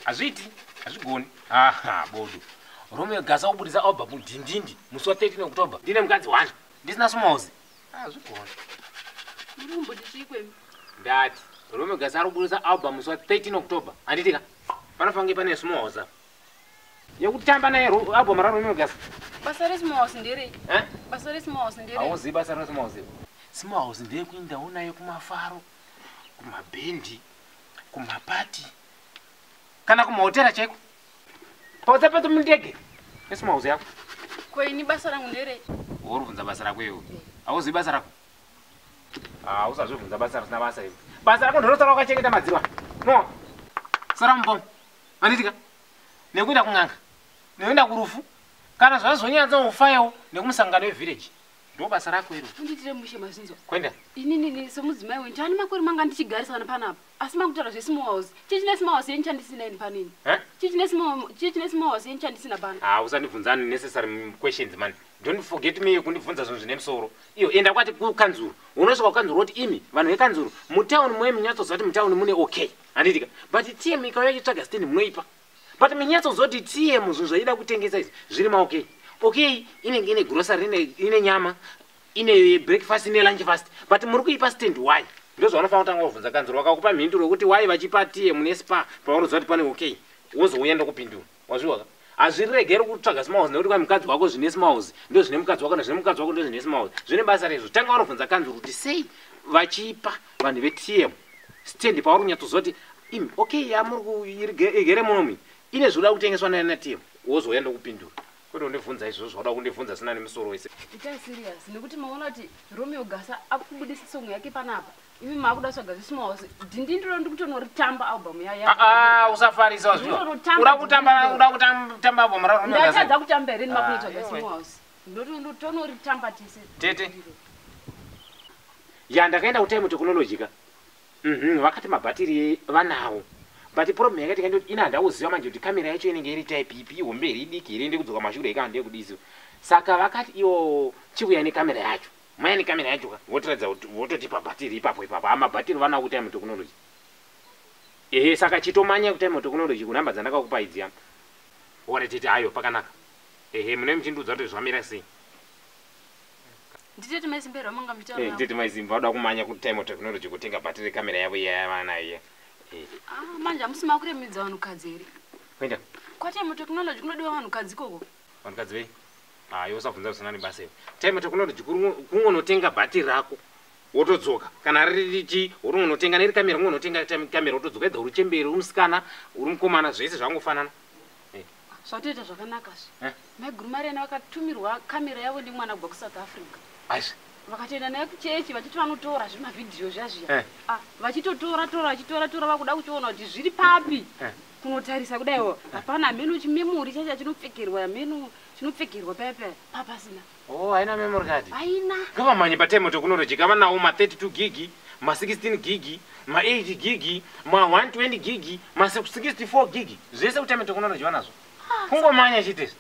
Hazviiti, hazvigoni. Aha, bodo. Romeo Gasa ubudisa album Dhindindi musi wa 13 October. Ndine mukadzi wani. Ndisina Smalls. Hazvigoni. Muri kumboti chii kwemi? Ndati Romeo Gasa ari kubudisa album musi wa 13 October. Handiti ka? Panofange pane Smalls apa. Yekutamba naye album ra Romeo Gasa. Basa reSmalls nderei? Eh? Basa reSmalls nderei? Hauzivi basa reSmalls. Smalls ndeyekuendawo naye kumafaro, kumabhendi, kumapati kana kumahotera chaiko. Pautsapeto mundege neSmalls yako. Ko ini basa rangu nderei? Uri kubvunza basa rako iwe. Hauzivi basa rako. Ah, usazvibvunza basa risina basa iwe. Basa rako ndorosara wakachengeta madziro. No. Sara mubomo. Handiti ka? Nekuenda kun'anga. Nekuenda kurufu. Kana zvazonyatsa kufayawo nekumusangano wevillage. Ndo basa rako iro. Undiitire mushe mazinzwa. Kwenda. Inini somudzimai wenyu tani makore manga ndichigarisana panapa. Asi makutaura zveSmalls. Chii chine Smalls yenyu chandisina ini panini? Eh? Chii chine Small chii chine Smalls yenyu chandisina pano? Ah, usandibvunza unnecessary questions man. Don't forget me kundibvunza zvinhu zvine musoro. Iyo enda kwati kukanzuru. Unosvika kukanzuru woti imi vanhu vekanzuru mutauni moye munyatsoziva kuti mutauni mune okay. Handiti ka? But TM ikauya ichitsvaga stand munoipa. But munyatsoziva kuti TM zvinhu zvaida kutengesa izvi zviri maokay. Okay inenge ine grocery ine nyama ine breakfast ine lunch fast but muri kuipa stand why? Ndozvaunofanira kutanga kuvhunza kanzuru vakakupa mhinduro yekuti why vachipa TM neSpar paunoziva kuti pane okay. Wozouya ndokupindura. Wazviwa ka? Hazviregeri kutsvaga Smalls nekuti kwai mukadzi wako zvine Smalls ndo zvine mukadzi wako nezvine mukadzi wako ndo zvine Smalls. Zvine basa rezvo. Tanga wanobvunza kanzuru kuti sei vachipa vanhu veTM stand pauri kunyatsoziva kuti imi okay yamuri kuigere munomi ine zvinoda kutengeswa naTM. Wozouya ndokupindura. Kwete kundibvunza izvozvo zvauda kundibvunza sina nemusoro wese. Itai serious nekuti maona kuti Romeo Gasa akubudisa song yake panapa. Imi maakuda kutsvaga zveSmalls. Dhindindi ndiri kutonoritamba album ya. Ah, usafarisa wazviwa. Ndinotonotamba Uda kutamba dhindindi. uda kutamba album ra Romeo Gasa. Ndatadza kutamba here nemakunotsvaga Ah, iwe. Smalls. Ndotonoritamba tese. Tete. Ya ndakaenda kuTime Technology ka. Vakati mabhatiri vanawo. But problem yakaitika ndekuti ina handauziva manje kuti kamera yacho inenge iri type ipi ihombe here idiki here ende kudzoka mashure kana ndeyekudisiwa. Saka vakati iwo chiuya nekamera yacho. Maya nekamera yacho ka votiratidza kuti vototipa bhatiri ipapo ipapo. Ah mabhatiri vanawo kuTime Technology. Ehe saka chitomanya kuTime Technology kunhamba dzandakakupa idzi ya. Ore tete ayo pakanaka. Ehe mune muchindiudza kuti zvamira sei. Nditete mai Simba here manga muchitaura Eh navo? tete mai Simba vada kumanya kuTime Technology kutenga bhatiri kamera yavo iya yavanayo iya. Eh Ah, manje hamusi makuremedza vanhukadzi here? kuenda KwaTime Technology kunodiwa vanhukadzi ikoko. vanhukadzi vei. Ah iwe usabvunza zvisina nebasa iwe. Time Technology kungonotenga bhatiri rako wotodzoka kana riri chi wotongonotenga neri kamera kungonotenga kamera wotodzoka either uri chembere uri musikana uri mukomana zvese zvangofanana. Zvatoita zvakanaka zve. Eh? Maiguru Mariana vakatumirwa kamera yavo nemwana kubva kuSouth Africa. Aizvi. Vakatoenda naye kuchechi vachiti vanotora zvimavhidhiyo zviya zviya. Eh. Ah, vachitotora tora vachitora tora vakuda kuchiona kuti zviri papi. Eh. Kunotarisa kudaiwo hapana hameno chimemori chacho chinopfekerwa hameno chinopfekerwa paya paya papasina. Oh haina memory card. Haina. Ngavamhanye paTime Technology kavanawo ma 32 gig, ma 16 gig, ma 8 gig, ma 120 gig, ma 64 gig. Zvese kuTime Technology vanazvo. Kungomanya chete.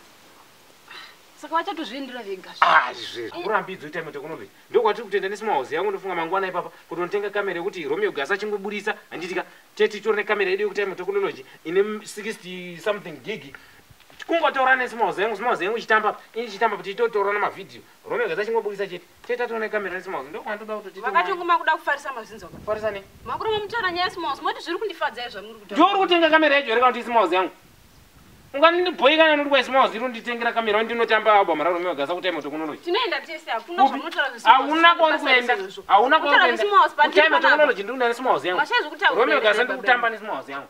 Saka vachatozviendera vega. Ah, izvi kurambidzo Time Technology. Ndokwatiri kutoenda neSmalls yangu ndofunga mangwana ipapa kuti unotenga kamera yekuti Romeo Gasa achingobudisa handiti ka tete titori nekamera yedu yekuTime Technology ine 60 something gig. Kungotora neSmalls yangu, Smalls yangu ichitamba, ini ichitamba kuti titotora namavhidhiyo. Romeo Gasa achingobudisa chete. Tete tatoona kamera neSmalls. Ndokwandoda kuti Vakatongoma kuda kufarisa mazinzwa. Farisa nei? Makuroma mutaura nyaya yeSmalls moti zviri kundifadza izvo zvamuri kutaura. Ndiwe uri kutenga kamera yacho here kana kuti iSmalls yangu? Ungandibhoikana nekuti kwa Smalls iri kunditengera kamera ndinotamba album raRomeo Gasa kuTime Technology. Tinoenda tese hakuna Upi? zvamunotaura zveSmalls. Hauna kwauri kuenda. Hauna kwauri Kutaura kuenda. zveSmalls pandiri Kutime panapa. Technology ndiri kuenda neSmalls yangu. Mashaya zvekutaura Romeo here Gasa baba ndiri kutamba neSmalls yangu.